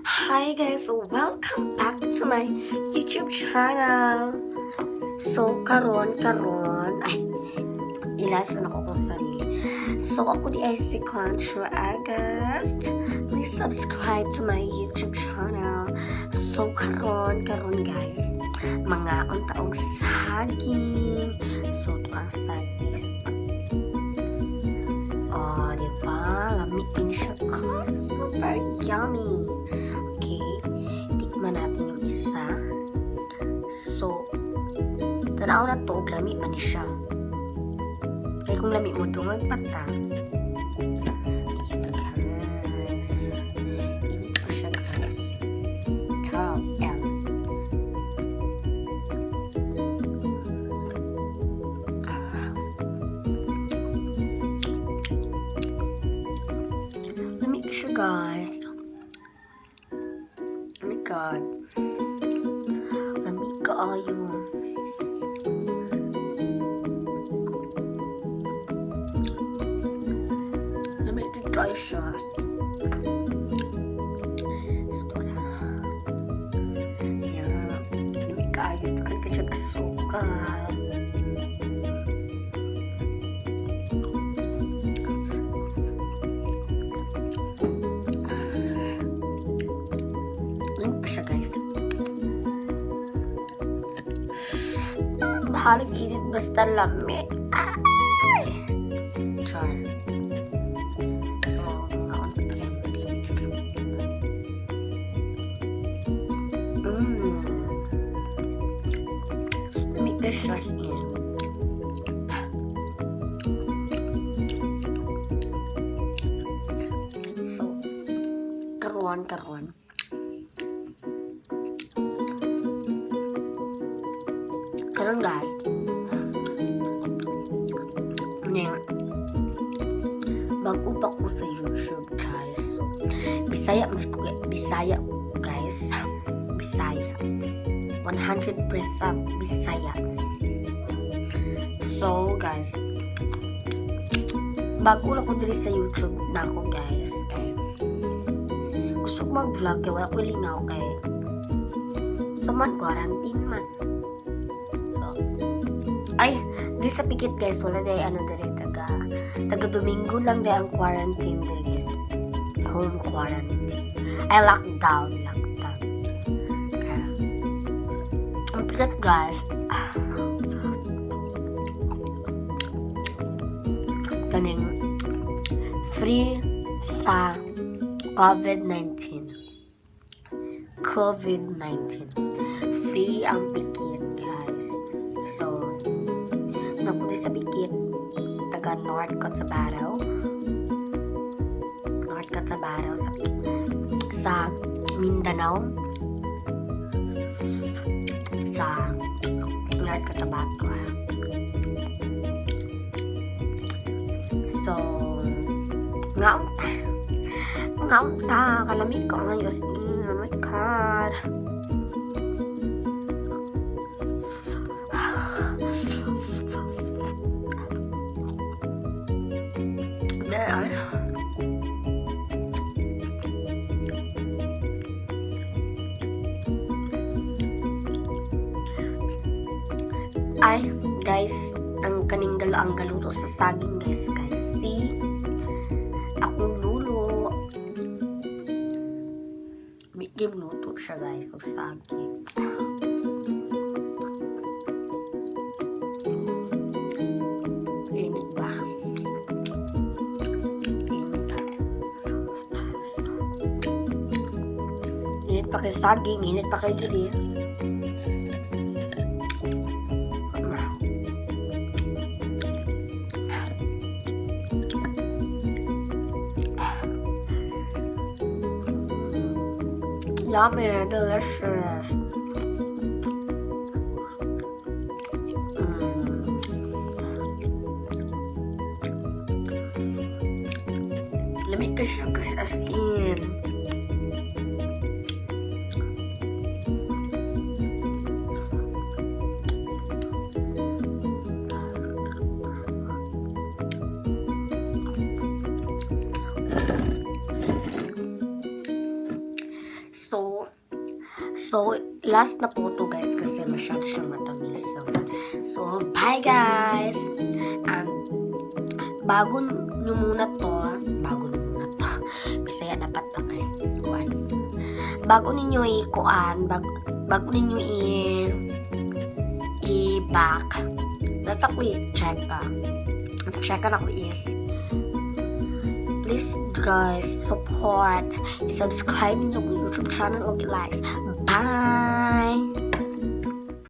Hi guys, welcome back to my YouTube channel. So karon ay ilasan ako kong sarili. So ako diay si Contra August. Please subscribe to my YouTube channel. So karon guys, mangaon ta og saging. So ito ang saging. Oh, di ba? Lami din siya. God, super yummy. Okay. Tikman natin yung isa. So, tanaw na to, og lami man ni siya. Kaya kung lami mo, dungag pa ta. Ayan, guys. Init pa siya, guys. Top L. Ah. Lami siya, guys. Oh my God. Lami kaayo. Lami to try siya. So, ito na. Ayan. Lami kaayo. Tagal ka siya asukal. Lami pa siya, guys. Bahalag init basta lami. Ay! Char. So, ngaon sa talang. Lami ka siya as in. So, karon. Karon guys. Ngayon, bago pa ko sa YouTube, guys. So, Bisaya mas ko, Bisaya guys. Bisaya. 100% Bisaya. So, guys, bago lang ko diri sa YouTube na ako, guys. Kay gusto ko mag-vlog kay wala ko lingaw kay so man quarantine man. So, ay, di sa Pikit guys, wala day ano diri taga Domingo lang day ang quarantine diri guys. Home quarantine. Ay, lockdown, lockdown. Kaya, ang Pikit guys, kaning free sa COVID-19. COVID-19. Free ang Pikit, guys. So, napunta sa Pikit, taga North Cotabato. North Cotabato sa Mindanao. Sa North Cotabato. So, ngaon ta. Ngaon ta. Kalami ko ngayon. Oh my God. There ay. Ay, guys, ang kaning galo ang galuto sa saging guys. Si akong lulo. May luto siya guys og saging. Init ba? Init. Init pa kay saging, init pa kay diri. Yummy, delicious. Lamig ka siya guys, as in. So, last na po to, guys, kasi masyado siyang matamis. So, bye, guys! And, bago nyo muna to, bago nyo muna to, Bisaya dapat na kayo, kuan. Bago ninyo i-kuan, bago ninyo i-back, nasa ko i-check ka. Ang check nako is, please guys, support, i-subscribe niyo akong YouTube channel o likes. Bye!